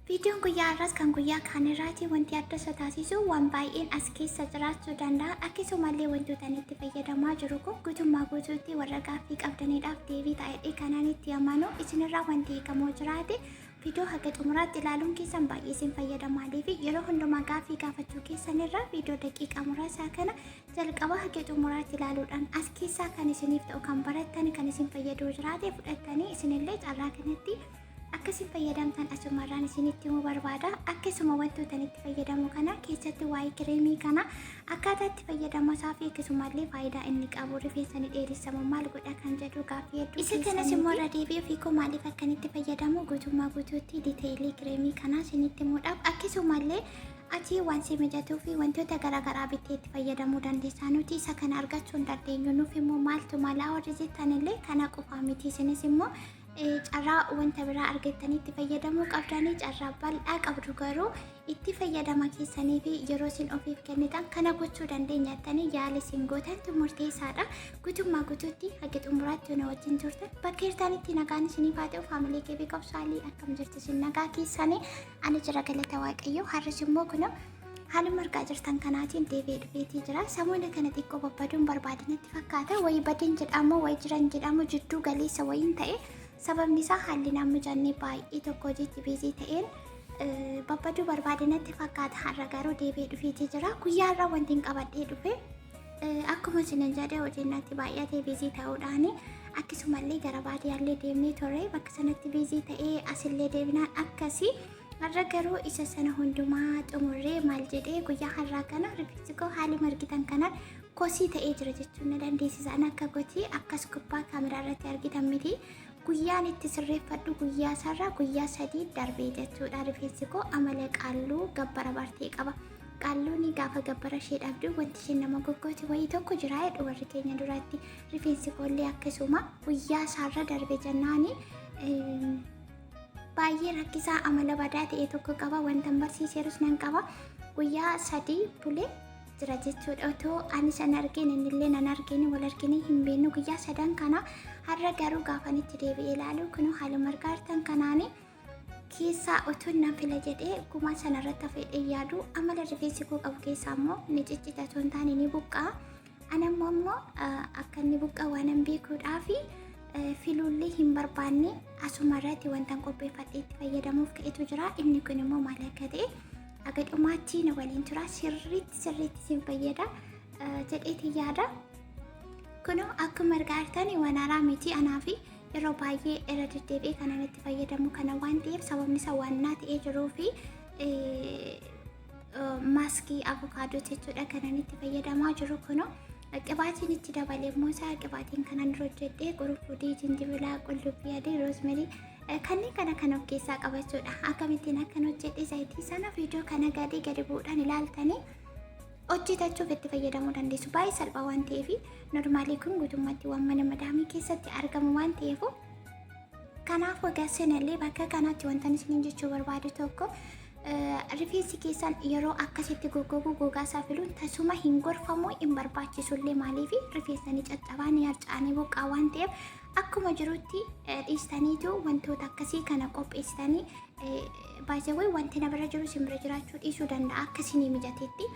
Viidiyoon guyyaa har'aas kan guyyaa kaanirraati wanti adda isa taasisu waan baay'een as keessa jiraachuu danda'a. Akkasumallee wantoota ani itti fayyadamaa jiru kun guutummaa guutuutti warra gaaffii qabdaniidhaaf deebii ta'edha kanaan itti amanu. Isinirraa wanti eegamoo jiraate viidiyoo haga xumuraatti ilaaluun keessan baay'ee isin fayyada. Maaliif yeroo hundumaa gaaffii gaafachuu keessanirra viidiyoo daqiiqaa muraasaa kana jalqaba haga xumuraatti ilaaluudhaan as keessaa kan isiniif ta'u kan barattan kan isin fayyaduu jiraate fudhattanii isinillee carraa kanatti akka isin fayyadamtan asumarraan isinitti himuu barbaada. Akkasuma wantoota itti fayyadamu kana keessatti waa'ee kireemii kana akkaataa itti fayyadamu isaa fi akkasumallee faayidaa inni qabu rifeensa ni dheeressamu maal godha kan jedhu gaaffii hedduu. Isa kanas immoo irra deebi'ee ofii koo maaliif akkan itti fayyadamu guutummaa guutuutti diteeyilii kireemii kanaa isinitti himuudhaaf, akkasumallee ati waan si mijatuu fi wantoota garaagaraa bittee itti fayyadamuu dandeessaa, nuti isa kana argachuu hin dandeenyu, nuuf immoo maaltu malaa warri jettanillee kana qofaa miti, isinis immoo carraa wanta biraa argattanii itti fayyadamuu qabdanii, carraa bal'aa qabdu. Garuu itti fayyadama keessanii fi yeroo isin ofiif kennitan kana gochuu dandeenya jettanii yaala isin gootantu murteessaadha. Guutummaa guutuutti haga xumuraatti na wajjin turtan bakka jirtanitti nagaan isiniif haa ta'u. Faamilee keebii qabsaalii, akkam jirtu isin? Nagaa keessanii? Ani jira, galata Waaqayyoo. Har'as immoo kunoo haaluma argaa jirtan kanaatiin deebi'ee dhufeetii jira. Samoona kana xiqqoo babbaduun barbaadinatti fakkaata. Wayi badin jedhamu, wayi jiran jedhamu, jidduu galeessa wayiin ta'e. Sababni isaa haalli naan mijannee baay'ee tokko hojiitti busy ta'een babbaduu barbaadinatti fakkaata. Har'a garuu deebi'ee dhufeetii jira. Guyyaa har'aa wanti hin qabadhee dhufe akkuma isin jedhe hojiin natti baay'atee busy ta'uudhaani, akkasumallee gara baadiyyaallee deemnee turre, bakka sanatti busy ta'ee asillee deebinaan akkasii. Har'a garuu isa sana hundumaa xumurree maal jedhee guyyaa har'aa kana rifeensi koo haaluma argitan kanaan kosii ta'ee jira jechuun na dandeessisa. An akka gotii akkas gubbaa kaameraa irratti argitan miti. Guyyaan itti sirreeffadhu guyyaa sarara guyyaa 3 darbee jechuudha. Rifeensi koo amala qaalluu gabbara bartee qaba. Qaalluun gaafa gabbara ishee dhabdu wanti isheen nama goggooti wayii tokko jira jedhu warri keenya duratti. Rifeensi koollee akkasuma guyyaa isaarra darbe jennaani baay'ee rakkisaa amala badaa ta'e tokko qaba. Wanta barsiiseerus nan qaba. Guyyaa 3 bulee jira jechuudha. Otoo ani san argeen innillee nan argeen wal argine hin beeknu guyyaa sadan kana. Har'a garuu gaafan itti deebi'ee ilaalu kunuu haaluma argaa jirtan kanaani keessaa otoo nan fila jedhee gumaa sanarratti hafee yaadu. Amala rifeensi koo qabu keessaa immoo ni ciccita otoo hin taane ni buqqaa. Ana immoo akka inni buqqaa waan hin beekuudhaafi filuullee hin barbaanne asuma irratti wanta qopheeffadhee itti fayyadamuuf ka'etu jira. Inni kun immoo maal akka ta'e aga dhumaatti na waliin tura, sirriitti sirriitti isin fayyada jedheeti yaada. Kunoo akkuma argaa jirtan waan haaraa miti anaafi, yeroo baay'ee irra deddeebi'ee kanan itti fayyadamu kana waan ta'eef, sababni isaa waan naa ta'ee jiruu fi maaskii avokaadoo jechuudha kanan itti fayyadamaa jiru. Kunoo qibaatiin itti dabalee immoo isaa qibaatiin kanan dura hojjedhee qurunfudii, jinjibilaa, qullubbii adii, roosmerii kanneen kana kan of keessaa qabachuudha. Akkamittiin akkan hojjedhe zayitii sana viidiyoo kana gadi gadi bu'uudhaan ilaaltanii hojjetachuuf itti fayyadamuu dandeessu. Baay'ee salphaa waan ta'eef, normaalii kun guutummaatti waan mana madaamii keessatti argamu waan ta'eef. Kanaaf egaa seenallee bakka kanatti wanta isiniin jechuu barbaadu tokko, rifeensi keessan yeroo akkasitti goggogu gogaa isaa filuun tasuma hin gorfamu, hin barbaachisullee. Maaliif rifeensa ni caccabaa, ni harca'aa, ni buqqaa waan ta'eef, akkuma jirutti dhiistaniitu wantoota akkasii kana qopheessitanii baay'ee wanti na bira jiru isin bira jiraachuu dhiisuu danda'a. Akkasii mijateetti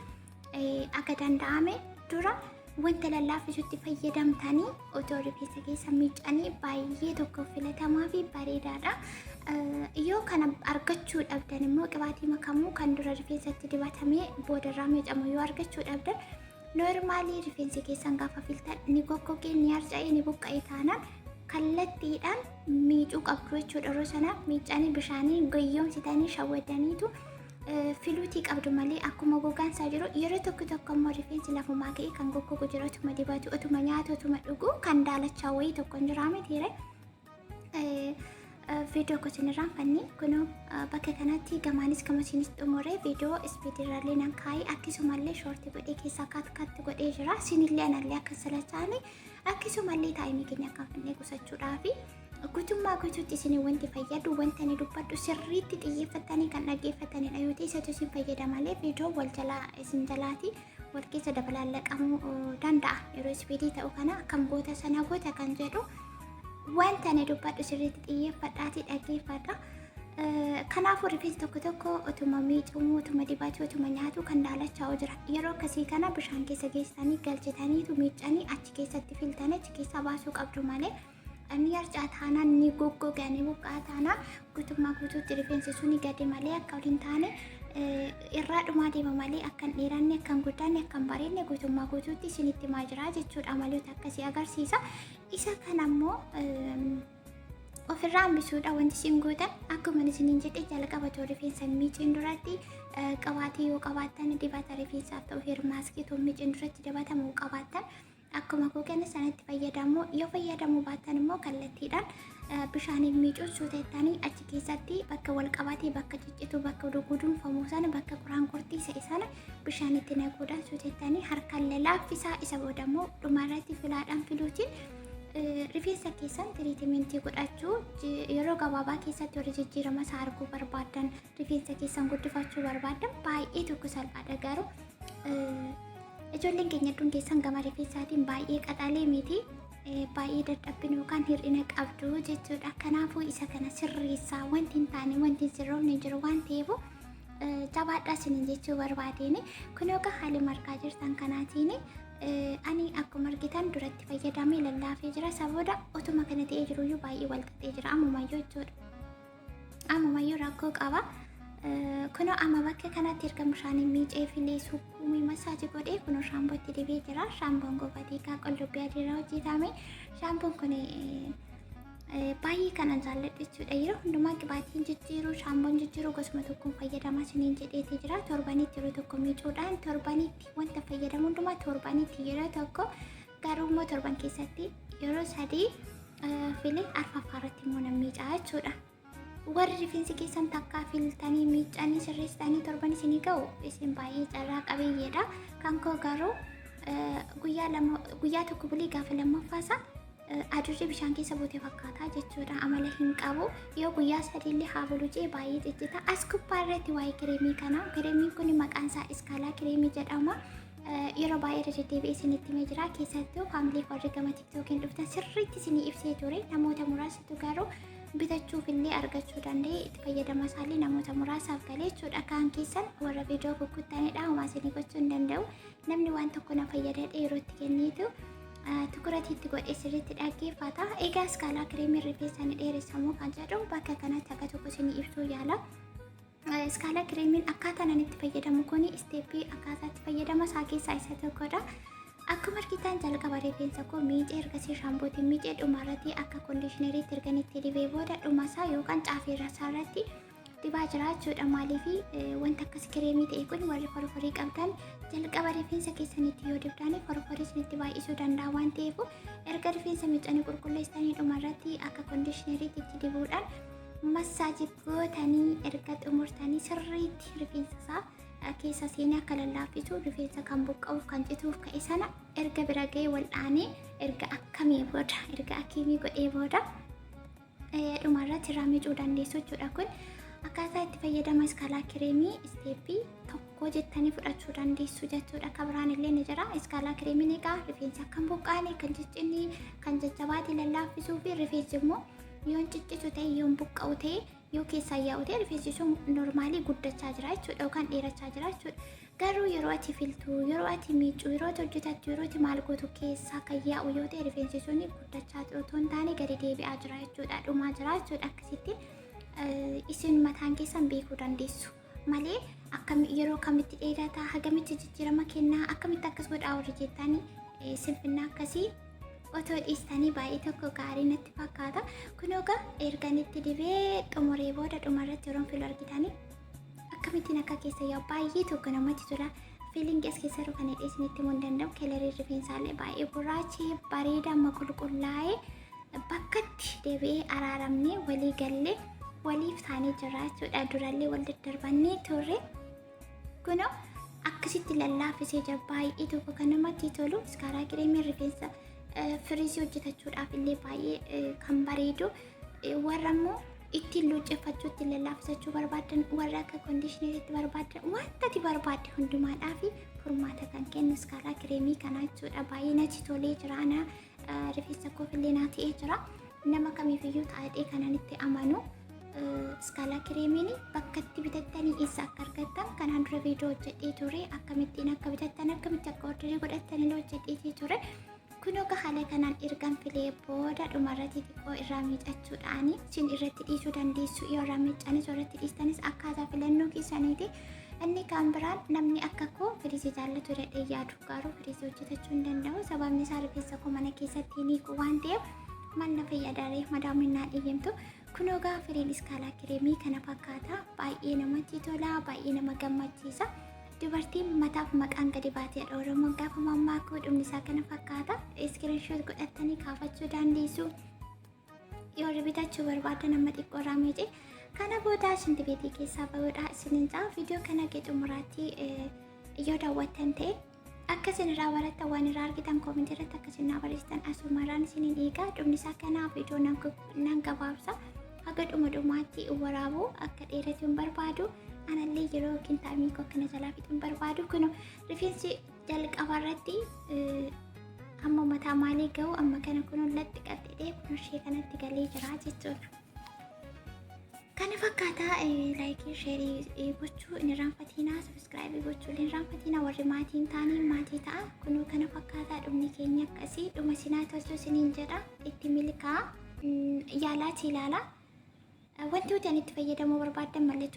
akka danda'ame dura wanta lallaaffisutti fayyadamtanii otoo rifeensa keessa miicanii baay'ee tokko filatamaa fi bareedaadha. Yoo kana argachuu dhabdan immoo qibaatii makamuu kan dura rifeensatti dibatamee boodarraa miicamu yoo argachuu dhabdan, normaalii rifeensi keessan gaafa filtan ni goggogee, ni harca'ee, ni buqqa'ee taanaan kallattiidhaan miicuu qabdu jechuudha. Yeroo sana miicanii bishaanii goyyoomsitanii shawwadaniitu filuutii qabdu malee akkuma gogaan isaa jiru. Yeroo tokko tokko immoo rifeensi lafumaa ka'ee kan goggogu jira, otuma dibatu, otuma nyaatu, otuma dhugu kan daalachaa wayii tokko hin jiraa mitiire. Viidiyoo gosin irraanfanne kunoo bakka kanatti gamaanis gamasiinis xumuree viidiyoo speedirrallee nan kaa'ee, akkasumallee short godhee keessaa cut cut godhee jira. Isinillee anallee akka salachaane, akkasumallee timeii keenya akka fannee qusachuudhaafi guutummaa guutuutti isin wanti fayyadu wanta ani dubbadhu sirriitti xiyyeeffattanii kan dhaggeeffatanidha yoo ta'e isatu isin fayyada malee viidiyoo wal jalaa isin jalaati wal keessa dabalaallaqamuu danda'a. Yeroo speedii ta'u kana akkam goota sana goota kan jedhu wanta ani dubbadhu sirriitti xiyyeeffadhaatii dhaggeeffadha. Kanaafuu rifeensi tokko tokko otuma miicamuu, otuma dibatu, otuma nyaatu kan daalachaa'u jira. Yeroo akkasii kana bishaan keessa geessitanii galchitaniitu miiccanii achi keessatti filtanii achi keessaa baasuu qabdu malee ni harcaa taanaan ni goggoga ni buqqaa taanaan guutummaa guutuutti rifeensi suni gadi malee akka ol hin taane irraa dhumaa deema malee akka hin dheeranne akka hin guddanne akka hin bareedne guutummaa guutuutti isinitti himaa jira jechuudha. Amaloota akkasii agarsiisa. Isa kana immoo ofirraa hambisuudha wanti isin gootan akkuma isiniin jedhe jalqaba too rifeensa miiciin duratti qabaatii yoo qabaattan dibata rifeensaaf ta'u hirmaaskii too miiciin duratti dibatamuu qabaattan akkuma koo kenna sanatti fayyadamuu yoo fayyadamuu baattan immoo kallattiidhaan bishaaniin miicuun suuta jettanii achi keessatti bakka wal qabatee bakka ciccitu bakka guduunfamu sana bakka quraan qurtii ta'e sana bishaanitti naquudhaan suuta jettanii harkaan lalaaffisaa isa booda immoo dhumarratti filaadhaan filuutiin rifeensa keessan tiriitimentii godhachuu yeroo gabaabaa keessatti warri jijjiirama isaa arguu barbaaddan rifeensa keessan guddifachuu barbaaddan baay'ee tokko salphaadha garuu ijoolleen keenya hedduun keessan gama rifeensaatiin baay'ee qaxalee miti baay'ee dadhabbina yookaan hir'ina qabdu jechuudha. Kanaafuu isa kana sirreessaa wanti hin taane wanti hin sirroofne jiru waan ta'eef jabaadhaa isiniin jechuu barbaadeen kun egaa haala margaa jirtan kanaatiin ani akkuma argitan duratti fayyadamee lallaafee jira. Isa booda otuma kana ta'ee jiruyyuu baay'ee wal xaxee jira ammumayyuu jechuudha. Ammumayyuu rakkoo qaba. Kunoo amma bakka kanatti erga bishaaniin miicee filee sukkuumee massaaji godhee kunoo shaamboo itti dibee jira. Shaamboon gofatii qullubbii adiirraa hojjetame. Shaamboon kun baay'ee kanan jaalladhu jechuudha. Yeroo hundumaa qibaatiin jijjiiruu, shaamboon jijjiiruu gosuma tokkoon fayyadamaa isiniin jedheeti jira. Torbanitti yeroo tokko miicuudhaan torbanitti wanta fayyadamu hundumaa torbanitti yeroo tokko garuu immoo torban keessatti yeroo sadii filee arfaffaa irratti immoo nan miicaa jechuudha. Warri rifeensi keessan takkaa filtanii miicanii sirreessitanii torban isinii ga'u isin baay'ee carraa qabeeyyeedha. Kan koo garuu guyyaa lama guyyaa tokko bulee gaafa lammaffaa isaa adurri bishaan keessa buute fakkaataa jechuudha. Amala hin qabu. Yoo guyyaa sadiillee haa bulu jee baay'ee ciccita. As gubbaa irratti waa'ee kireemii kanaa. Kireemiin kun maqaan isaa iskaalaa kireemii jedhama. Yeroo baay'ee irra deddeebi'ee isinitti himee jira. Keessattuu faamilii warri gama tiktookiin dhuftan sirriitti isinii ibsee ture. Namoota muraasatu garuu bitachuuf illee argachuu danda'e itti fayyadama isaallee namoota muraasaaf galee jechuudha. Kaan keessan warra viidiyoo kukkuttanidha. Homaa isinii gochuu hin danda'u. Namni waan tokko na fayyadadhe yeroo itti kenniitu tukuratii itti godhee sirriitti dhaggeeffata. Egaa iskaalaa kireemii rifeensa ni dheeressamoo kan jedhu bakka kanatti akka tokko isinii ibsuu yaala. Iskaalaa kireemiin akkaataan ani itti fayyadamu kun isteeppii akkaataa itti fayyadama isaa keessaa isa tokkodha. Akkuma argitan jalqaba rifeensa koo miicee ergasii shaambootiin miicee dhumarratti akka kondiishineriitti ergan itti dibee booda dhuma isaa yookaan caafii isaa irratti dibaa jira jechuudha. Maaliif wanta akkas kireemii ta'e kun warri forforii qabdan jalqaba rifeensa keessanitti yoo dibdan forforii isinitti baay'isuu danda'a waan ta'eef erga rifeensa miicanii qulqulleessitanii dhumarratti akka kondiishineriitti itti dibuudhaan massaajii gootanii erga xumurtanii sirriitti rifeensa isaa keessa seenee akka lallaaffisu rifeensa kan buqqa'uuf kan cituuf ka'e sana erga bira ga'ee wal'aanee erga akkamii booda erga akkiimii godhee booda dhumarratti irraa miicuu dandeessu jechuudha. Kun akkaataa itti fayyadama iskaalaa kireemii isteeppii tokko jettanii fudhachuu dandeessu jechuudha. Akka biraan illee ni jira. Iskaalaa kireemiin egaa rifeensi akka hin buqqaane kan ciccinni kan jajjabaate lallaaffisuu fi rifeensi immoo yoon ciccitu ta'e yoon buqqa'u ta'e yoo keessaa yaa'u ta'e rifeensi sun normaalii guddachaa jira jechuudha yookaan dheerachaa jira jechuudha. Garuu yeroo ati filtu, yeroo ati miiccu, yeroo ati hojjetattu, yeroo ati maal gootu keessaa kan yaa'u yoo ta'e rifeensi sun guddachaa otoo hin taane gadi deebi'aa jira jechuudha. Dhumaa jira jechuudha. Akkasitti isin mataan keessan beekuu dandeessu malee akkam yeroo kamitti dheerataa hagamitti jijjiirama kennaa akkamitti akkas godhaa warri jettanii sinfinnaa akkasii otoo dhiistanii baay'ee tokko gaarii natti fakkaata. Kun egaa ergan itti dibee xumuree booda dhumarratti yeroon filu argitanii akkamittiin akka keessa yaa'u baay'ee tokko namatti tola. Fiilingi as keessa jiru kan hidhee isinitti himuu hin danda'u. Keleriin rifeensaallee baay'ee gurraachee bareeda amma qulqullaa'ee bakkatti deebi'ee araaramnee walii gallee waliif taanee jirra jechuudha. Durallee wal daddarbannee turre. Kunoo akkasitti lallaafisee jira baay'ee tokko kan namatti tolu. Iskaaraa kireemiin rifeensa firiisii hojjetachuudhaaf illee baay'ee kan bareedu. Warra immoo ittiin luucceffachuu ittiin lallaafisachuu barbaadan warra akka kondiishineriitti barbaadan wanta ati barbaadde hundumaadhaaf furmaata kan kennu iskaaraa kireemii kanaa jechuudha. Baay'ee natti tolee jira. Ana rifeensa koof illee naa ta'ee jira. Nama kamiifiyyuu taa'ee kanan itti amanu. Iskaalaa kireemiin bakka itti bitattanii eessa akka argattan kanaan dura viidiyoo hojjedhee ture. Akkamittiin akka bitattan, akkamitti akka orderii godhattan illee hojjedheetii ture. Kunoo haala kanaan ergan filee booda dhumarratti xiqqoo irraa miicachuudhaan isin irratti dhiisuu dandeessu. Yoo irraa miicanis irratti dhiistanis akkaataa filannoo keessaniiti. Inni kan biraan namni akka koo firiizii jaallatu jedhee yaadu garuu firiizii hojjetachuu hin danda'u. Sababni isaa rifeensa koo mana keessatti hin hiiku waan ta'eef maal na fayyada ree, madaamiin naan eeyyamtu. Kunoo gaa firiin iskaalaa kireemii kana fakkaata. Baay'ee namatti tola, baay'ee nama gammachiisa. Dubartiin mataaf maqaan gadi baateedha Oromoon gaafa mammaakuu. Dhumni isaa kana fakkaata. Screenshot godhattanii kaafachuu dandeessu. Yoo bitachuu barbaaddan amma xiqqoo irraa miice. Kana booda shinti beetii keessaa bahuudha isinin jaa. Viidiyoo kana xumuraatti yoo daawwattan ta'e akka isin irraa barattan, waan irraa argitan koomentii irratti akka isin naa barreessitan asumarraan isinin eegaa. Dhumni isaa kana, viidiyoo nan gabaabsa. Haga dhuma dhumaatti waraabuu akka dheeratu hin barbaadu. Anallee yeroo yookiin taa'imii koo akkana jalaa fixuu hin barbaadu. Kun rifeensi jalqaba irratti hamma mataa maalii ga'u amma kana kun latti qaxxidhee kun ishee kanatti galee jira jechuudha. Kana fakkaataa, like, share gochuu hin irraanfatinaa, subscribe gochuu hin irraanfatinaa. Warri maatii hin taane maatii ta'a. Kunuu kana fakkaataa, dhumni keenya akkasii. Dhuma sinaa tolchuu isiniin jedha, itti milkaa, yaalaati ilaala. Wantoota ani itti fayyadamuu barbaaddan mallattoo.